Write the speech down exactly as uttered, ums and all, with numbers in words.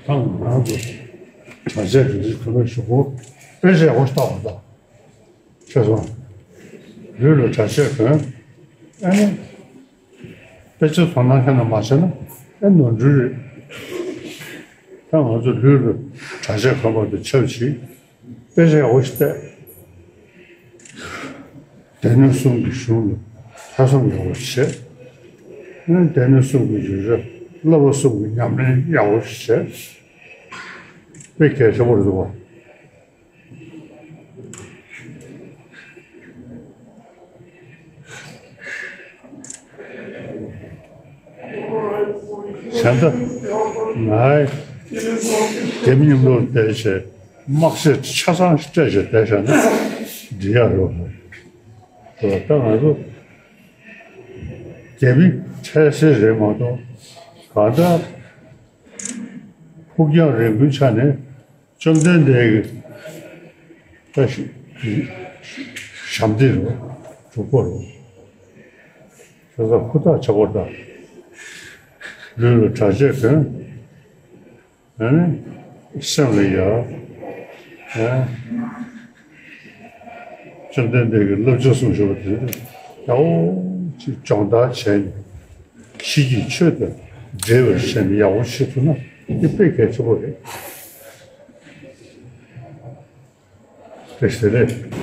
ད་ང་རང་ཚོ་གྲྭ་ཆས་རིགས་རིགས་གོན་པའི་གཞུག་གུ་དཔེ་ཆ་ཡག་པོ་ཞིག་ལྟ་དགོས་ད། ཤེས་སོང་། ལུས་ལ་གྲྭ་ཆས་གོན། ཨ་ནི། དཔེ་ཆ་དོ་སྣང་ཁྱོན་ནས་མ་བྱས་ན་ཨེ་ནོར་འཁྲུལ་རེད། ད་ང་ཚོ་ལུས་ལ་གྲྭ་ཆས་གོན་པ་དང་ཆབས་ཅིག་དཔེ་ཆ་ཡག་པོ་ཞིག་བལྟས། སྡེ་སྣོད་གསུམ་གྱི་གཞུང་ལ་ཐོས་བསམ་ཡག་པོ་ཞིག་བྱས། ཨ་ནི་སྡེ་སྣོད་གསུམ་གྱི་བརྗོད་བྱ་བསླབ་པ་གསུམ་གྱི་ཉམས་ལེན་ཡག་པོ་ཞིག་བྱས། དཔེ་གལ་ཆེན་པོ་རེད་འདུག་བ། བྱས་ཙང་ང་རྒྱ་མི་མཉམ་དུ་བསྡད་བྱས་དམག་ཆས་ཆ་ཚང་སྤྲད་བྱས་བསྡད་བཞག་ན་འགྲིག་ཡག་རེད་བ། ད་ང་ཚོ་རྒྱ་མི་འཕྲལ་སེལ་རེད་མ་གཏོགས་གང་ལྟར་ཕུགས་རྒྱང་རིང་པོའི་ཆ་ནས། བཅོམ་ལྡན་འདས་ཀྱི་བཀའ་ཞབས་འདེགས་རུ་གྲུབ་པ་རུ། ཁྱེད་ཚོ་ཧུར་ཐག་བྱེད་དགོས་ད། ལུས་ལ་གྲྭ་ཆས་གོན། ཨ་ནི་སེམས་ལ་ཡ། ཨ། བཅོམ་ལྡན་འདས་ཀྱི་བསླབ་བྱ་གསུངས་བཞག་པ་དེ་ཡག་པོ་ཅིག་སྦྱོང་བརྡར་བྱས་ནས་གཤིས་ཀྱི་ཆོས་དང་འབྲེལ་བར་བྱས་ནས་ཡག་པོ་བྱེད་ཐུབ་ན་དེ་དཔེ་གལ་ཆེན་པོ་རེད། དེ་ཟེར་རེད།